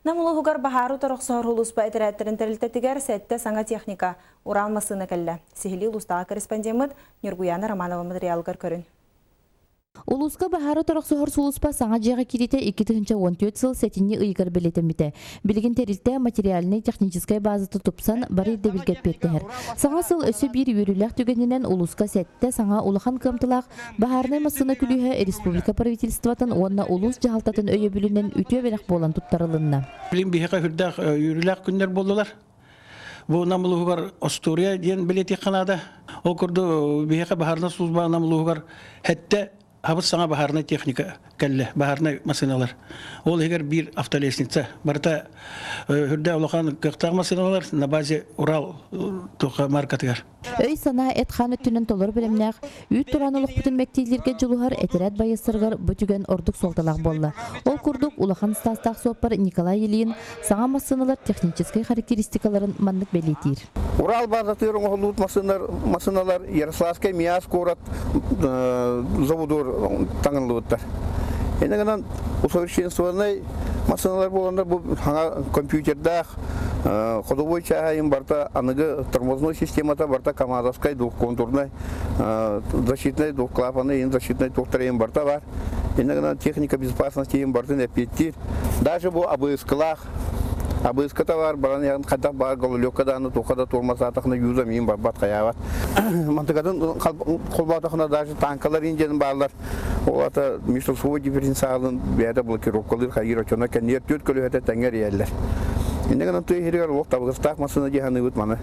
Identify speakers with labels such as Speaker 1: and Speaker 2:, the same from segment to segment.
Speaker 1: Нам улууһугар баһаары утары охсуһар сулууспа этэрээттэрин тэрилтэтигэр сэттэ саҥа техника, Урал массыына кэллэ. Сиһилии улуустааҕы корреспондеммыт Ньургуяна Романова материалыгар көрүн.
Speaker 2: Улууска баһаары торохсуһар сулууспа саҥа дьиэҕэ киириитэ 2014 сыл сэтинньи ыйыгар бэлиэтэммитэ. Билигин тэрилтэ материальнай-техническэй базата тупсан, бары ирдэбилгэ эппиэттэһэр. Саҥа сыл өссө биир үөрүүлээх түгэнинэн улууска сэттэ саҥа улахан кыамталаах баһаарынай массыына күлүүһэ республика правительствотын уонна улуус дьаһалтатын өйөбүлүнэн үтүө бэлэх буолан туттарылынна.
Speaker 3: Билигин биһиэхэ үрдээх үөрүүлээх күннэр буоллулар. Бу Нам улууһугар остуоруйа диэн бэлиэтиэххэ наада. Ол курдук биһиэхэ баһаарынай служба Нам улууһугар сэттэ хабыс саҥа баһаарынай техника кэллэ, баһаарынай массыыналар. Ол иһигэр биир автолестница. Барыта үрдэ улахан кыахтаах массыыналар на базе Урал туха маркатыгар.
Speaker 2: Өй-санаа эт-хаан өттүнэн толору бэлэмнээх, үүт тураан олохпутун мэктиэлииргэ дьулуһар этэрээт байыастарыгар бу түгэн ордук суолталаах буолла. Ол курдук, улахан ыстаастаах суоппар Николай Ильин саҥа массыыналар техническэй характеристикаларын маннык бэлиэтиир.
Speaker 4: Урал базатыгар оҥоһуллубут массыыналар Ярославскай Миас куорат заводугар таҥыллыбыттар. Инньэ гынан усовершенствованнай массыыналар буоланнар бу саҥа компьютердаах Ходовой чааһайын барыта аныгы тормозной системата барыта КАМАЗовскай двухконтурнай защитнай двухклапанный защитнай туохтар барыта бар. Инньэ гынан техника безопасности иһин барытын эппиэттиир. Даже бу абыыскылаах абыыската бар баран иһэн хайдах баар гололёкка дааны туохха да туормасаатахына юза миин барбат хайаабат. Мантыкатын холбоотохуна даже танкалар индиэн бааллар. Ол ата межсусовой дифференциалын бэйэтэ блокировкалыыр хайыыр оччоно кэннигэр түөрт көлөһөтө тэҥҥэ эрийэллэр. Инньэ гынан тыа иһигэр олох табыгастаах массыына дии саныыбыт маны.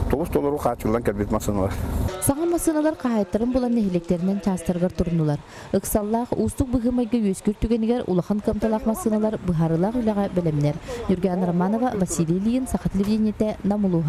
Speaker 4: Тоҕус толору хааччыллан кэлбит массыыналар.
Speaker 2: Саҥа массыыналар хаһаайыттарын булан нэһилиэктэринэн чаастарыгар туруннулар. Ыксаллаах, уустук быһыы-майгы үөскүүр түгэнигэр улахан кыамталаах массыыналар быһаарыылаах үлэҕэ бэлэмнэр. Ньургуйаана Романова, Василий Ильин, Саха телевидениетэ, Нам улууһа.